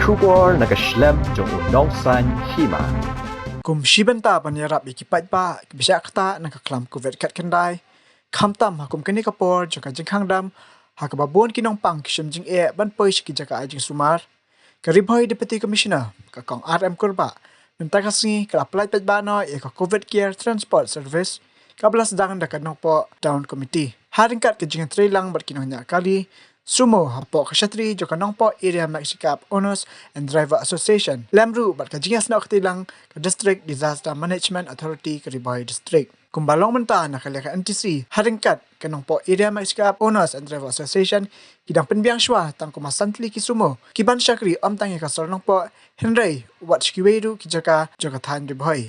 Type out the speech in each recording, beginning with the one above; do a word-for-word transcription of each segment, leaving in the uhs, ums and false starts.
Khubor na ka shlem jong u nongsan hima. Kum shi bynta ban ïarap ïa ki paidbah kiba shah ktah na ka khlam covid khatkhyndai, khamtam ha kum kane ka por jong ka jingkhang dam, ha kaba bun ki nongpang ki shim jingeh ban poi sha ki jaka ai jingsumar, ka Ri Bhoi Deputy Commissioner, ka Kong R M Kurbah, mynta ka sngi ka la pyllait paidbah noh ïa ka Covid Care Transport Service, kaba la sdang da ka Nongpoh Town Committee ha ryngkat ka jingïatreilang bad ki nongñiah kali sumo hapoh ka shatri jong ka Nongpoh Area Maxi Cab Owners and Driver Association lem ruh bad ka jingïasnoh kti lang ka District Disaster Management Authority ka Ri Bhoi District. Kumba long mynta na ka liang ka N T C ha ryngkat ka Nongpoh Area Maxi Cab Owners and Driver Association ki dang pynbiang shuwa tang kumba san tylli ki sumo ki ban shakri ym tang ïa ka sor Nongpoh, hynrei wat sha kiwei ruh ki jaka jong ka thaiñ Ri Bhoi.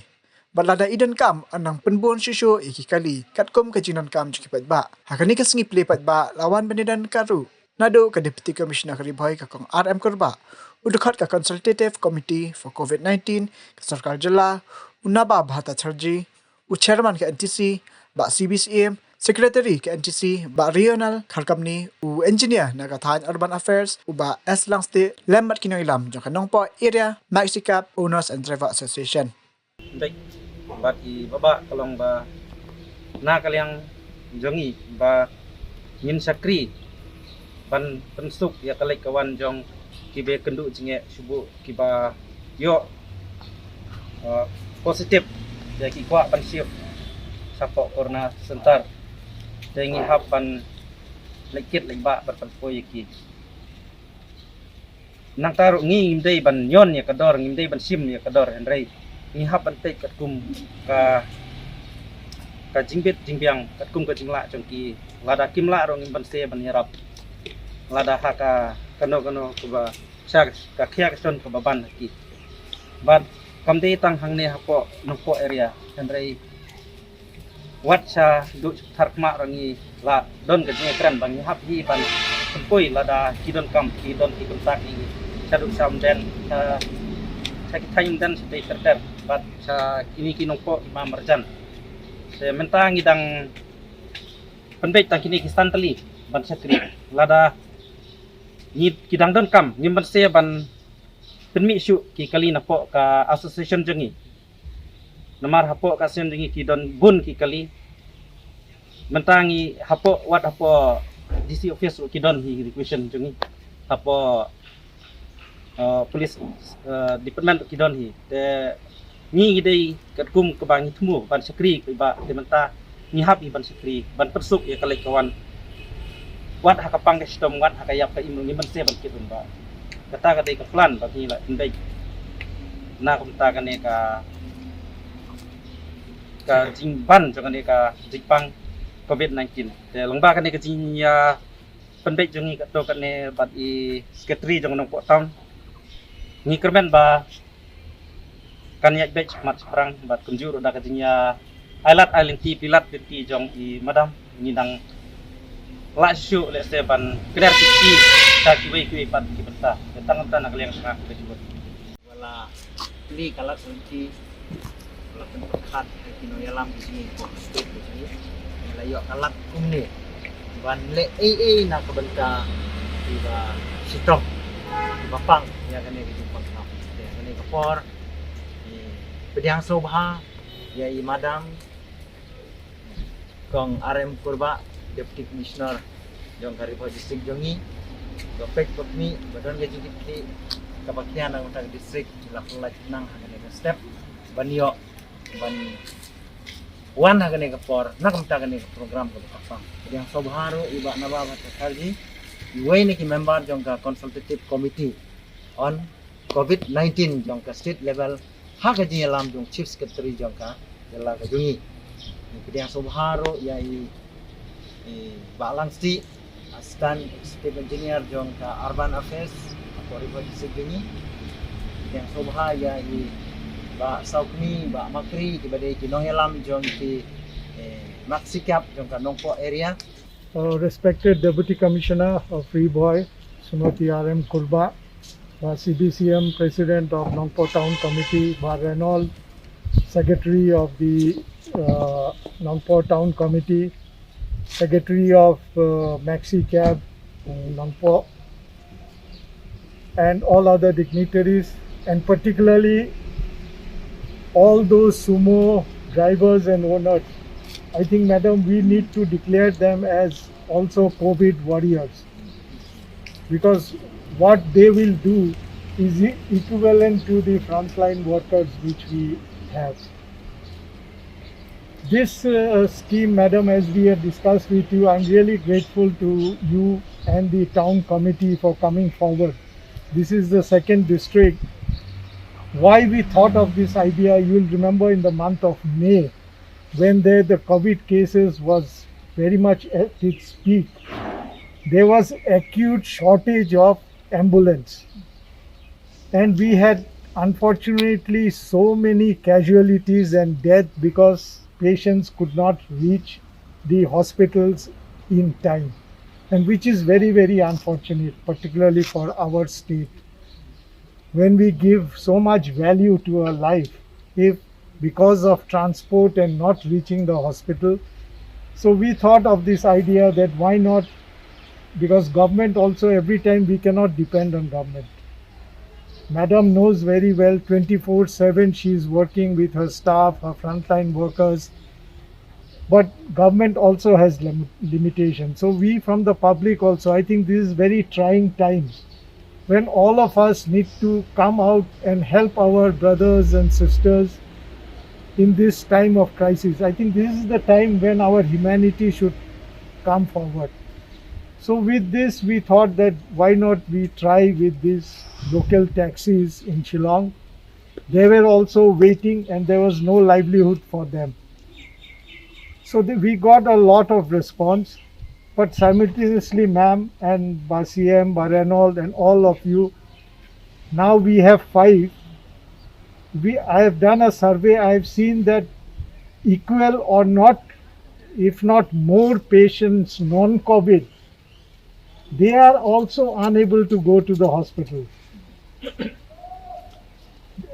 Bad lada i donkam, yn nang pynbun shuh shuh ïa ki kali katkum ka jingdonkam jong ki paidbah. Ha kane ka sngi plie paidbah la wan ban ïadon ryngkat ruh naduh ka Deputy Commissioner ka Ri Bhoi ka Kong R M Kurbah, u dkhot ka Consultative Committee for covid nineteen ka Sorkar Jylla, u Nabab Bharata Chatterjee, u Chairman ka N T C, Bah C B C M, Secretary ka N T C, Bah Rional Kharkamni, u Engineer na ka thaiñ Urban Affairs, u Bah S Langstieh, lem bad ki nongïalam jong ka Nongpoh Area Maxi Cab Owners and Driver Association. Dei, bad i baba ka long ba na ka liang jong i ba ngin shakri ban pynsuk ïa ka leit ka wan jong ki ba kynduh jingeh shuh shuh kiba ïoh, uh, positive, ïa ki kwah ban shift shapoh Corona Center. Te ngi hap ban leit kit leit bah ban pynpoi ïa ki. Nangta ruh ngi ngim dei ban ñion ïa ka dor, ngim dei ban shim ïa ka dor, hynrei ngi hap ban peit katkum ka, ka jingbit jingbiang, katkum ka jinglah jong ki. Lada kim lah ruh ngim banse ban ïarap lada ha ka kano kano kaba sha ka khia ka shon kaba ban ha ki. Bad kam dei tang hangne hapoh Nongpoh area, hynrei wat sha duh thar khmat ruh ngi la don ka jingkren ba ngi hap hi ban pynpoi lada ki donkam, ki don ki kumta ki sha duh sha Umden, sha, sha ki thaiñ Umden shatei ter ter bad sha kine ki Nongpoh ki ma marjan. Te mynta ngi dang pynbeit tang kine ki san tylli ban shakri. Lada ngi ki dang donkam, ngim banse ban pynmih shuh ki kali napoh ka association jong ngi. Namar hapoh ka association jong ngi ki don bun ki kali. Mynta ngi hapoh, wat hapoh D C office ruh ki don hi requisition jong ngi. Hapoh, uh, police, uh, department ruh ki don hi. Te ngi ngi dei katkum kaba ngi thmu ban shakri, ba te mynta ngi hap hi ban shakri ban pynsuk ïa ka leit ka wan. Wat ha ka pang ka shitom, wat ha ka ïap ka im ruh ngim banse ban kit ruh ba. Kata ka dei ka plan ba ngi la pynbeit na kumta kane ka, ka jingban jong kane ka jingpang covid nineteen. Te lyngba kane ka jingïa pynbeit jong ngi katto katne bad i secretary jong Nongpoh Town, ngi kyrmen ba kan ïaid beit shakhmat shaphrang bad kumjuh ruh da ka jingïa ai lad ai lynti, plie lad lynti jong i madam, ngi dang lah shuh lehse ban kner kti sha kiwei kiwei pat ki bynta. Te tang kumta na ka liang jong nga khublei shibun. Ba la plie ka lad lynti, ba la pynpyrkhat ha ki nongïalam ki jong ngi, ki state ki jong ngi. Ngi la ïoh ka lad kumne ban leh ei ei na ka bynta kiba shitom, kiba pang ïa kane ka jingpang kham. Te ha kane ka por ngi pdiang sngewbha ïa i madam Kong R M Kurbah, Deputy Commissioner jong ka Ri Bhoi District jong ngi, ba peit ba khmih, ba don ka jingkitkhlieh kaba khia na ka bynta ka district, la pynlait nang ha kane ka step ban ïoh ban wan ha kane ka por na ka bynta kane ka program kaba kyrpang. Pdiang sngewbha ruh i Bah Nabab Bharata Chatterjee, iwei na ki member jong ka Consultative Committee on covid nineteen jong ka state level, ha ka jingïalam jong Chief Secretary jong ka jylla ka jong ngi. Ngi pdiang sngewbha ruh ïa i, i Bah Langstieh, Assistant Executive Engineer jong ka Urban Affairs hapoh Ri Bhoi District jong ngi. Pdiang sngewbha ïa i Bah Sawkmie, Bah Makri, kiba dei ki nongïalam jong ki, eh, Maxi Cab jong ka Nongpoh area. Uh, respected Deputy Commissioner of Ri Bhoi, Srimati R M Kurbah, uh, C B C M, President of Nongpoh Town Committee, Bah Reynold, Secretary of the, uh, Nongpoh Town Committee, Secretary of, uh, Maxi Cab, uh, Nongpoh, and all other dignitaries, and particularly all those sumo drivers and owners. I think, madam, we need to declare them as also COVID warriors, because what they will do is e- equivalent to the frontline workers which we have. This uh, scheme, madam, as we had discussed with you, I'm really grateful to you and the town committee for coming forward. This is the second district. Why we thought of this idea, you'll remember in the month of May, when there the COVID cases was very much at its peak, there was acute shortage of ambulance. And we had, unfortunately, so many casualties and death because patients could not reach the hospitals in time, and which is very, very unfortunate, particularly for our state. When we give so much value to a life, if because of transport and not reaching the hospital. So we thought of this idea that why not, because government also, every time we cannot depend on government. Madam knows very well, twenty-four seven she is working with her staff, her frontline workers. But government also has lim- limitation. So we from the public also, I think this is very trying times when all of us need to come out and help our brothers and sisters in this time of crisis. I think this is the time when our humanity should come forward. So with this, we thought that why not we try with these local taxis in Shillong. They were also waiting and there was no livelihood for them. So the, we got a lot of response, but simultaneously, ma'am and Ba C M, Ba Reynolds, and all of you, now we have five. We, I have done a survey. I have seen that equal or not, if not more patients non-COVID, they are also unable to go to the hospital.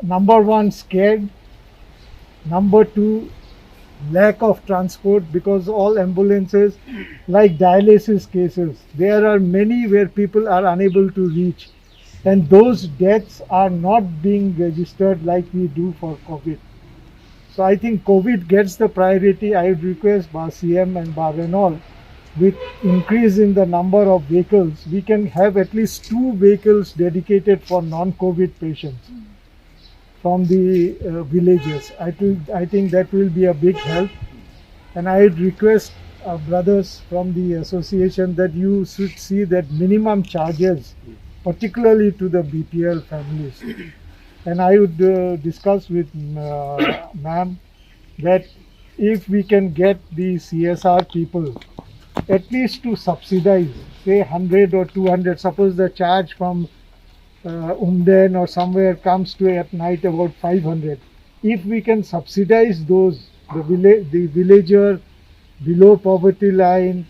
Number one, scared. Number two, lack of transport, because all ambulances, like dialysis cases, there are many where people are unable to reach, and those deaths are not being registered like we do for COVID. So I think COVID gets the priority. I would request Ba C M and Ba Reynolds, with increase in the number of vehicles, we can have at least two vehicles dedicated for non-COVID patients from the uh, villages. I, think, I think that will be a big help. And I would request our brothers from the association that you should see that minimum charges, particularly to the B P L families. And I would uh, discuss with uh, ma'am that if we can get the C S R people at least to subsidize, say, hundred or two hundred, suppose the charge from uh, Umden or somewhere comes to at night about five hundred. If we can subsidize those, the, village, the villager below poverty line,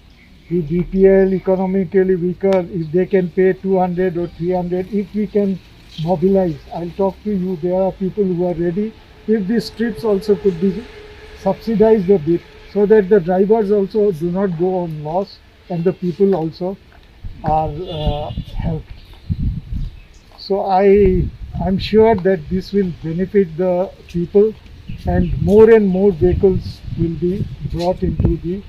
the B P L, economically weaker, if they can pay two hundred or three hundred, if we can mobilize, I'll talk to you, there are people who are ready. If these trips also could be subsidized a bit so that the drivers also do not go on loss and the people also are uh, helped. So I, I'm sure that this will benefit the people, and more and more vehicles will be brought into the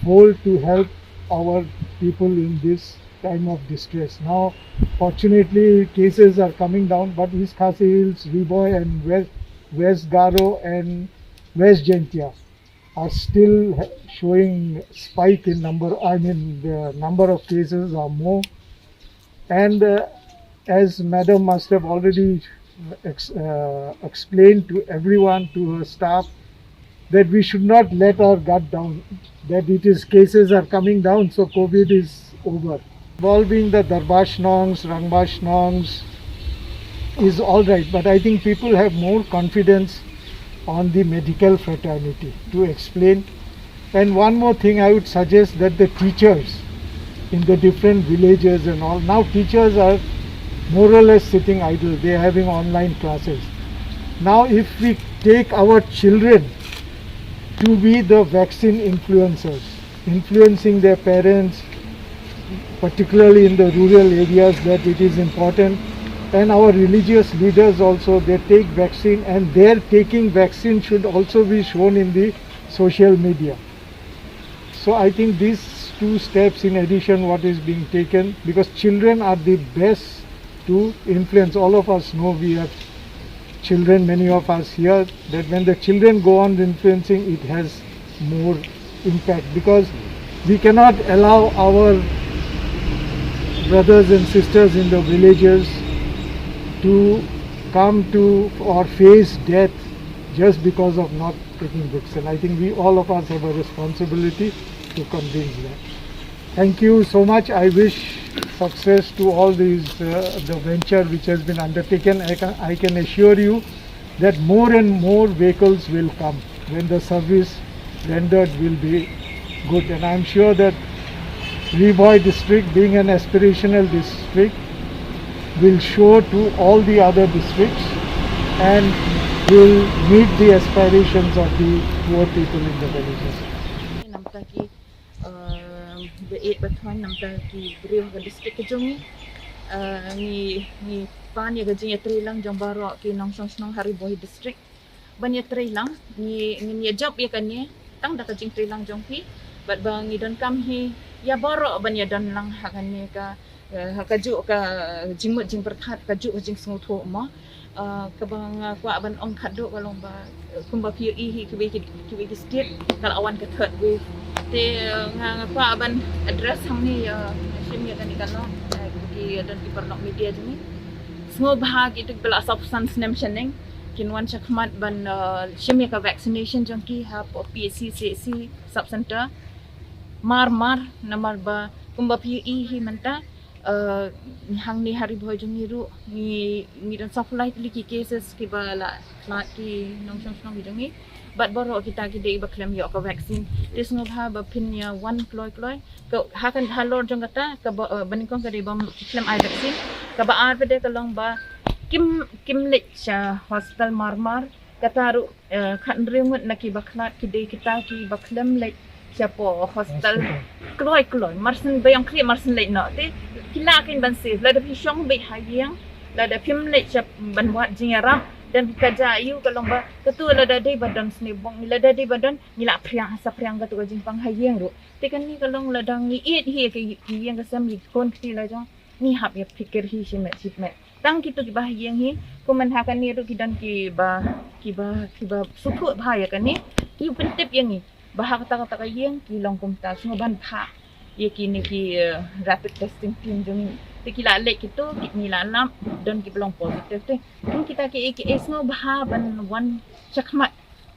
fold to help our people in this time of distress. Now, fortunately, cases are coming down, but East Khasi Hills, Ri Bhoi, and West, West Garo and West Jaintia are still showing spike in number. I mean, the number of cases are more. And uh, as Madam must have already ex- uh, explained to everyone, to her staff, that we should not let our guard down, that it is, cases are coming down, so COVID is over. Involving the Darbar Shnongs, Rangbah Shnongs is all right, but I think people have more confidence on the medical fraternity to explain. And one more thing, I would suggest that the teachers in the different villages and all, now teachers are more or less sitting idle, they are having online classes. Now, if we take our children to be the vaccine influencers, influencing their parents, particularly in the rural areas, that it is important. And our religious leaders also, they take vaccine, and their taking vaccine should also be shown in the social media. So I think these two steps in addition what is being taken, because children are the best to influence. All of us know, we have children, many of us here, that when the children go on influencing, it has more impact, because we cannot allow our brothers and sisters in the villages to come to or face death just because of not taking vaccine. I think we, all of us, have a responsibility to convince them. Thank you so much. I wish success to all these, uh, the venture which has been undertaken. I can, I can assure you that more and more vehicles will come when the service rendered will be good. And I'm sure that Ri Bhoi district, being an aspirational district, will show to all the other districts and will meet the aspirations of the poor people in the villages. Namta ki, uh, ba ïeit ba thoiñ namta ki briew ha ka district ka jong ngi. Uh, ngi, ngi pan ïa ka jingïatreilang jong baroh ki nongshong shnong ha Ri Bhoi district. Ban ïatreilang, ngi, ngin ïa jop ïa kane tang da ka jingtreilang jong phi. Bad ba ngi donkam hi ïa baroh ban ïa don lang ha kane ka, eh, ha kajuh ka jingmut jingpyrkhat, kajuh ka jingsngewthuh mo. Eh, kaba nga kwah ban ong khadduh ka long ba, eh, kumba phi ïohi hi kiwei ki, kiwei ki state ka la wan ka third wave. Te, eh, nga, nga kwah ban address hangne ïa, shim ïa kane ka long, eh, ki don ki paralok media jong ngi. Sngewbha kito kiba la saw phew san snem shaneng kin wan shakhmat ban, eh, shim ïa ka vaccination jong ki hapoh P H C, C H C, sub center. Mar mar, namar ba kumba phi ïohi hi mynta, eh, hangne ha Ri Bhoi jong ngi ruh, ngi, ngi don saw phew lai tylli ki cases kiba la khlad ki nongshong shnong ki jong ngi. Bad baroh kita ki dei ba khlem ïoh ka vaccine. Te sngewbha ba phin ïa wan kloi kloi. Ka, ha kan, halor jong kata, kaba, eh, ba nyngkong ka dei ba khlem ai vaccine. Kaba ar pat de ka long ba kim, kim leit sha hospital mar mar. Kata ruh, eh, khathynriew ngut na kiba khlad ki dei kita kiba khlem leit shapoh hospital. Hospital. Kloi kloi, mar syn ba ïong khlieh mar syn leit noh. Te ki lah kein ban save. Lada phi shong beit ha ïing, lada phim leit sha ban wad jingïarap, dan ka jia aiu ka long ba, kato lada dei ba don sniewbok, lada dei ba don, ngi lah phriang, sa phriang kato ka jingpang ha ïing ruh. Te kane ka long lada ngi ïeit hi ïa ki, ki ïing ki sem, ïa ki khun kti la jong, ngi hap ïa phikir hi shimet shimet. Tang kito kiba ha ïing hi, kumne ha kane ruh ki don kiba, kiba, kiba sngewthuh bha ïa kane, ki pyntip ïa ngi ba ha kata kata ka ïing ki long kumta, sngewbha ban phah ïa kine ki, eh, rapid testing team jong ngi. Te ki la leit kito, ki, ngi la lap, don kiba long positive te. Kum kita kiei kiei sngewbha ban wan shakhmat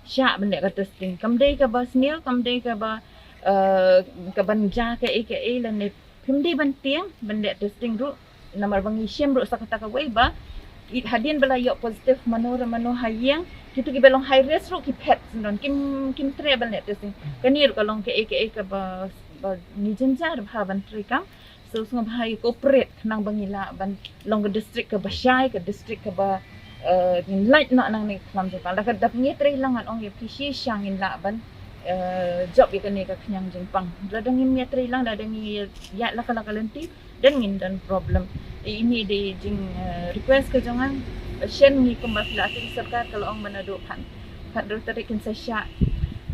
shah ban leh ka testing. Kam dei kaba sniew, kam dei kaba, eh, kaban jia kaei kaei lane phim dei ban tieng ban leh testing ruh. Namar ba ngi shem ruh sa kata kawei ba, i, hadien ba la ïoh positive mano re mano ha ïing, kito kiba long high risk ruh ki phet syndon, kim, kim treh ban leh testing. Kane ruh ka long kaei kaei kaba, ba ngi jynjar bha ban treikam. So sngewbha ïa cooperate khnang ba ngi lah ban long ka district kaba shai, ka district kaba, eh, ngin lait noh nangne ka khlam jingpang. Da ka, da ngi treilang ngan ong ïa phi shisha ngin lah ban, eh, jop ïa kane ka khñiang jingpang. Lada ngim ïa treilang, lada ngi ïa la ka la ka lynti, dan ngin don problem. Ine i dei jing, eh, request ka jong nga. Shen ngi kumba phi la, ka sorkar ka la ong ba naduh khathynriew tarik kin sa shah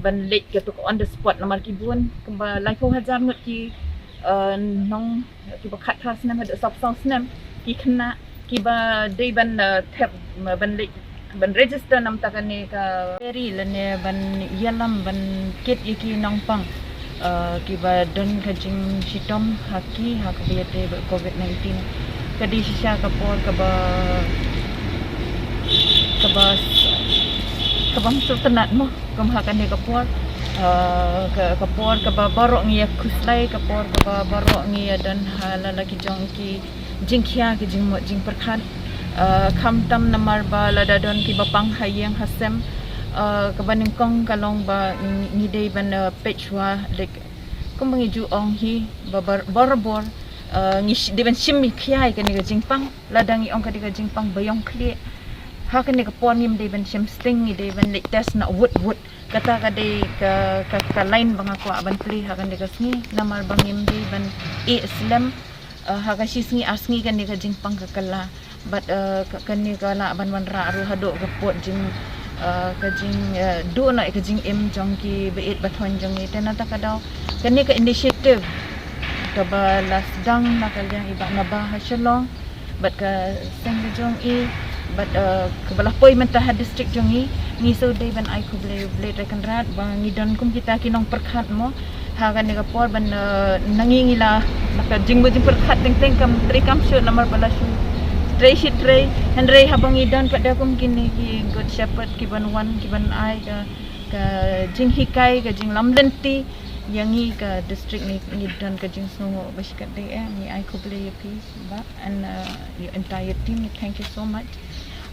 ban leit kato ka on the spot namar ki bun kumba laiphew hajar ngut ki, eh, nong kiba khatphra snem haduh sawphew saw snem, ki khynnah kiba dei ban, eh, thep, ban leit, ban register namar kane ka ferry lane ban ïalam ban kit ïa ki nongpang, eh, kiba don ka jingshitom ha ki ha kaba ïadei bad covid nineteen. Ka dei shisha ka por kaba, kaba, kaba ym sngewtynnat mo, kum ha kane ka por, eh, ka, ka por kaba baroh ngi ïa khuslai, ka por kaba baroh ngi ïa don ha la la ki jong ki jingkhia, ki jingmut jingpyrkhat. Eh, khamtam namar ba lada don kiba pang ha ïing ha sem, eh, kaba nyngkong ka long ba ngi, ngi dei ban, eh, peit shuwa, like, kumba ngi ju ong hi ba bar-, barabor, eh, ngi sh-, dei ban shim ïa khia ïa kane ka jingpang. Lada ngi ong ka dei ka jingpang ba ïong khlieh, Ha kane ka por ngim dei ban shim sting, ngi dei ban leit test noh wut wut. Kata ka dei ka, ka, ka line ba nga kwah ban plie ha kane ka sngi, namar ba ngim dei ban ïeh slem, eh, ha ka shi sngi ar sngi kane ka jingpang ka kylla. Bad, eh, ka, kane ka lah ban wanrah ruh haduh ka pud jing, eh, ka jing, eh, duh noh ka jingim jong ki ba ïeit ba thoiñ jong ngi. Te na kata ka daw kane ka initiative kaba la sdang na ka liang i Bah Naba ha Shillong bad ka seng ka jong i, bad, eh, kaba la poi mynta ha district jong i. Ngi shu dei ban ai khublei U Blei Trai Kynrad ba ngi don kum kita ki nongpyrkhat mo ha kane ka por ban, eh, na ngi ngi la, na ka jingmut jingpyrkhat teng teng kam trei kam shuh namar ba la shu trei shi trei. Hynrei haba ngi don pat da kum kine ki Good Shepherd ki ban wan ki ban ai ka, ka jinghikai, ka jinglamlynti ïa ngi ka district, ngi, ngi don ka jingsngewnguh ba shikatdei. Eh, ngi ai khublei ïa phi Bah and, uh, your entire team. Thank you so much.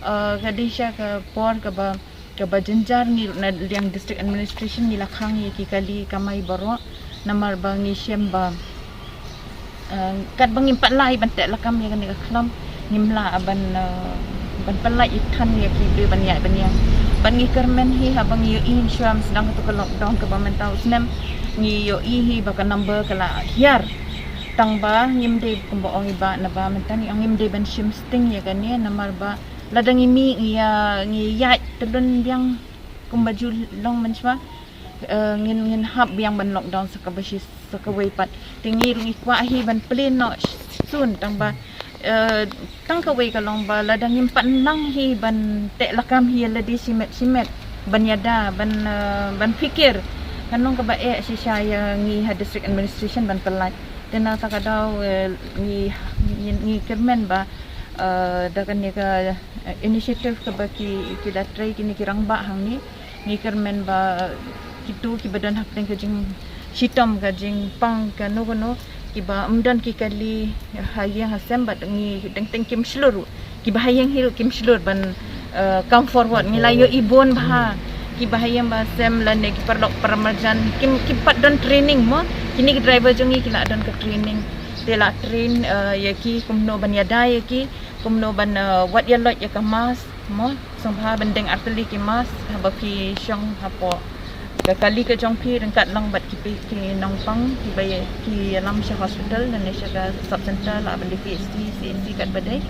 Uh, ka dei sha ka por kaba, kaba jynjar. Ngi ruh na liang district administration ngi la khang ïa ki kali kamai baroh namar ba ngi shem ba, eh, katba ngim pat lah hi ban teh lakam ïa kane ka khlam, ngim lah ban, eh, ban pynlait ïa than ïa ki briew ban ïaid ban ïeng. Bad ngi kyrmen hi haba ngi ïohi shuwa sdang kato ka lockdown kaba mynta u snem, ngi ïohi hi ba ka number ka la hiar. Tang ba ngim dei, kumba ong i Bah Naba mynta, ngi ong ngim dei ban shim sting ïa kane namar ba lada ngi mih ngi ïa, ngi ïaid tylun biang kumba ju long mynshuwa, eh, ngin, ngin hap biang ban lockdown sa kaba shi, sa kawei pat. Te ngi ruh ngi kwah hi ban plie noh soon, tang ba, eh, tang kawei ka long ba lada ngim pat nang hi ban teh lakam hi ïa lade shimet shimet, ban ïada, ban, eh, ban phikir, kan long kaba eh shisha ïa ngi ha district administration ban pynlait. Te na kata ka daw, eh, ngi, ngi, ngi kyrmen ba, eh, da kane ka, eh, initiative kaba ki, ki la trei kine ki rangbah hangne, ngi kyrmen ba kito kiba don hapdeng ka jingshitom, ka jingpang, kano kano, kiba ym don ki kali ha ïing ha sem, bad ngi teng teng kim shlur ruh, kiba ha ïing hi ruh kim shlur ban, eh, come forward. Ngi la ïohi bun bha kiba ha ïing ba sem lane ki paralok paramarjan kim, kim pat don training mo. Kine ki driver jong ngi ki la don ka training, te la train, eh, ïa ki kumno ban ïada ïa ki, kumno ban, eh, wat ïa loit ïa ka mask mo. Sngewbha ban deng artylli ki mask haba phi shong hapoh ka kali ka jong phi, ryngkat lang bad ki, ki nongpang kiba ïa, ki ïalam sha hospital lane sha ka sub center, lah ban dei P H C, C H C katba dei.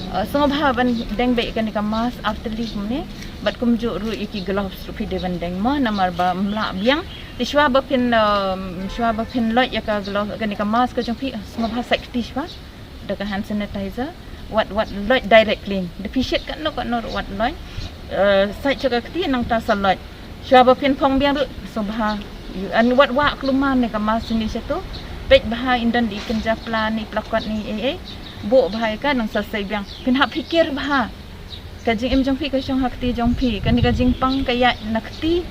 Eh, sngewbha ban deng beit kane ka mask artylli kumne, bad kumjuh ruh ïa ki gloves ruh phi dei ban deng mo, namar ba ym lah biang. Te shuwa ba phin, eh, shuwa ba phin loit ïa ka glove, kane ka mask ka jong phi, sngewbha sait kti shuwa da ka hand sanitizer. Wat, wat loit directly. Da phi shit katno katno ruh wat loit. Eh, sait sha ka kti nangta sa loit. Shuwa ba phin phong biang ruh sngewbha. An wat wah klumar ne ka mask shane shato. Peit bha, yn don da i kynja pla ne i plakot ne ei ei. Buh bha ïa ka, nang sa sei biang. Phin hap phikir bha. Ka jingim jong phi ka shong ha kti jong phi. Kane ka jingpang ka ïaid na kti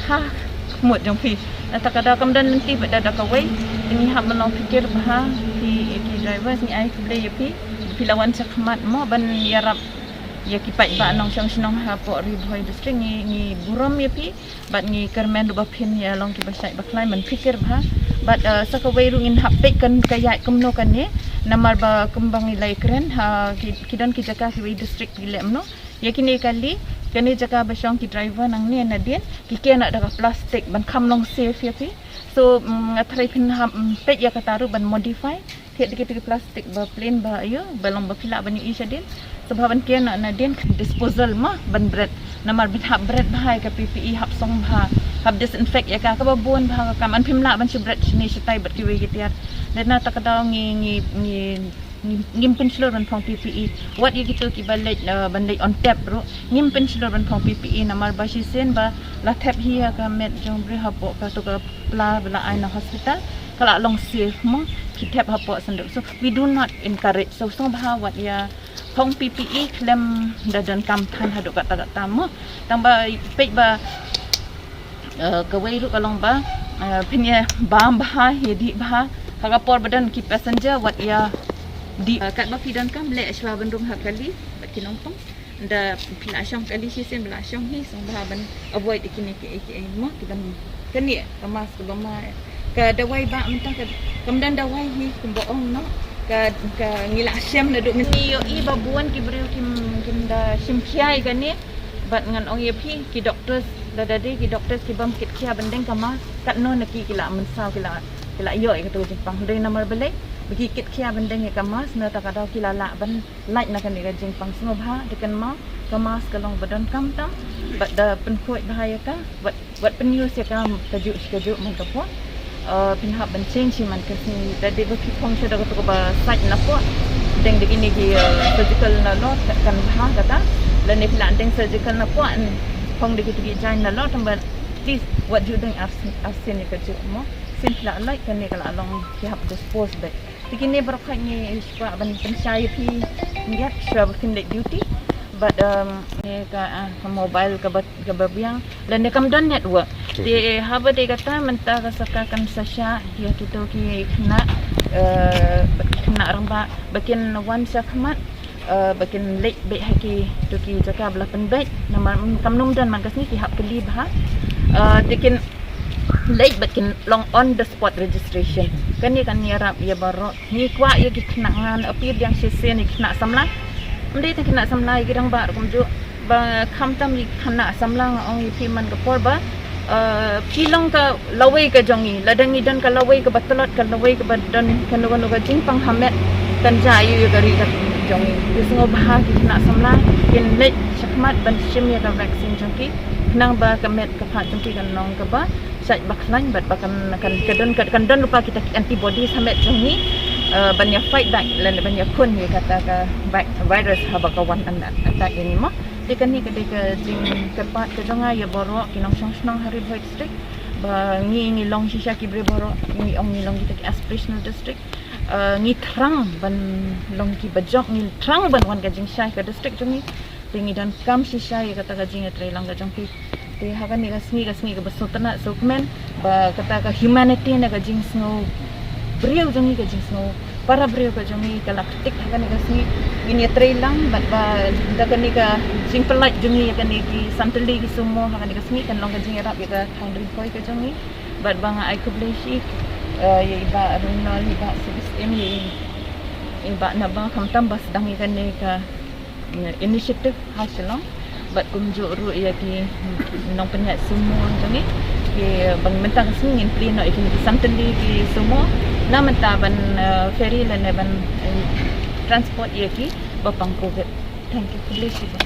ha khmut jong phi. Na kata ka daw kam don lynti pat da, da kawei. Te ngi hap ban long phikir bha, phi, ki drivers, ngi ai khublei ïa phi. Phi la wan shakhmat mo ban ïarap ïa ki paidbah nongshong shnong hapoh Ri Bhoi District. Ngi, ngi burom ïa phi. Bad ngi kyrmen ruh ba phin ïa long kiba shait ba khlaiñ ban phikir bha. Bad, eh, sa kawei ruh ngin hap peit kan ka ïaid kumno kane. Namar ba kumba ngi la ïakren ha ki, ki don ki jaka kiwei district ki leh kumno. Ïa kine kali, kane jaka ba shong ki driver nangne nadien, ki ker noh da ka plastik ban kham long safe ïa phi. So, mm, nga tharai phin hap, mm, peit ïa kata ruh ban modify. Thied da kita ki plastik ba plain ba ïa, ba long ba phi lah ban ïohi shadien. Sngewbha ban ker noh nadien, disposal mo, ban bret. Namar phin hap bret bha ïa ka P P E, hap song bha, hap disinfect ïa ka, kaba bun bha ka kam. Yn phim lah ban shu bret shane shatai bad kiwei ki tiar. Te na kata ka daw ngi, ngi, ngi ngim, ngim pynshlur ban phong P P E. Wat ïa kito kiba leit, eh, ban leit on tap ruh, ngim pynshlur ban phong P P E namar ba shisien ba la thep hi ïa ka met jong briew hapoh kato ka pla ba la ai na hospital, ka la long safe mo, ki thep hapoh synduk. So we do not encourage. So sngewbha wat ïa phong P P E khlem da donkam than haduh katta katta mo. Tang ba peit ba, eh, kawei ruh ka long ba, eh, phin ïa bam bha, ïa dih bha. Ha ka por ba don ki passenger wat ïa dih. Eh, katba phi donkam leh shuwa ban rung ha kali bad ki nongpang. Da phi la shong kali shisien, phi la shong hi, sngewbha ban avoid ïa kine kiei kiei mo, ki ban kane ka mask kaba ma, ka dawai ba mynta ka, kam don dawai hi kumba ong noh. Ka, ka ngi la shem naduh mynta. Ngi ïohi ba bun ki briew kim, kim da shim khia ïa kane. Bad ngan ong ïa phi, ki doctors, lada dei ki doctors ki bym kit khia ban deng ka mask, katno na ki ki la mynsaw, ki la, ki la ïoh ïa kato ka jingpang. Dei namar balei ba ki kit khia ban deng ïa ka mask, na kata ka daw ki la lah ban lait na kane ka jingpang. Sngewbha da kynmaw, ka mask ka long ba donkam tam, bad da pynkhuid bha ïa ka, bad, bad pynuse ïa ka kajuh shi kajuh man ka por. Uh, phin hap ban change hi man ka sngi. Da dei ba phi phong sha da kato kaba sait na poh, deng da kine ki, uh, surgical nalor, kan bha kata. Lane phi lah deng surgical na poh, phong da kito ki jaiñ nalor, tang ba at least wat ju deng ar sien, ar sien ïa kajuh mo. Sien phi lah lait, kane ka la long phi hap dispose beit. Te kine baroh khoit ngi shu kwah ban pynshai ïa phi, ngi ïa shu ba phin leit duty. Bad, um, ne ka, ah, ka mobile kaba, kaba biang, lane kam don network. Te haba dei kata, mynta ka sorkar kan sa shah ïa kito ki khynnah, eh, khynnah rangbah ba kin wan sha khmat, eh, ba kin leit beit ha kito ki jaka ba la pynbeit. Namar, mm, kam nym don man ka sngi, ki hap kylli bha. Eh, te kin leit bad kin long on the spot registration. Kane kan ïarap ïa baroh. Ngi kwah ïa ki khynnah, ngan appeal biang shisien ïa ki khynnah samla. Ym dei tang khynnah samla, ïa ki rangbah ruh kumjuh. Ba khamtam ïa ki khynnah samla, nga ong ïa phi man ka por ba, eh, phi long ka lawei ka jong ngi. Lada ngi don ka lawei kaba tlot, ka lawei kaba don kano kano ka jingpang ha met, kan jia aiu ïa ka ri ka jong ngi? Te sngewbha ki khynnah samla kin leit shakhmat ban shim ïa ka vaccine jong ki, khnang ba ka met ka phad jong ki kan long kaba shait ba khlaiñ, bad ba kan, kan, ka don, ka, kan don lypa kita ki antibodies ha met jong ngi, eh, ban ïa fight back, lane ban ïakhun ïa kata ka vi-, virus haba ka wan an, an attack ïa ngi mo. Te kane ka dei ka jingkyrpad ka jong nga ïa baroh ki nongshong shnong ha Ri Bhoi District, ba ngi, ngi long shisha ki briew baroh, ngi ong ngi long kita ki aspirational district. Eh, ngi thrang ban long kiba jop, ngi thrang ban wan ka jingshai ka district jong ngi. Te ngi donkam shisha ïa kata ka jingïatreilang ka jong phi. Te ha kane ka sngi, ka sngi kaba sngewtynnat sngewkmen, ba kata ka humanity ne ka jingsngew briew jong ngi, ka jingsngew para briew ka jong ngi ka la ktik ha kane ka sngi. Ngin ïatreilang bad ba da kane ka jingpyllait jong ngi ïa kane ki santylli ki sumo ha kane ka sngi kan long ka jingïarap ïa ka thaiñ Ri Bhoi ka jong ngi. Bad ba nga ai khublei shibun, eh, ïa i Bah Ronald, i Bah Celestine, ïa i, i Bah Naba, khamtam ba sdang ïa kane ka, eh, initiative ha Shillong. Bad kumjuh ruh ïa ki nongpynïaid sumo jong ngi, ki, eh, ban mynta ka sngi ngin plie noh ïa kine ki santylli ki sumo na mynta ban, eh, ferry lane ban, eh, transport ïa ki ba pang covid. Thank you. Khublei shibun.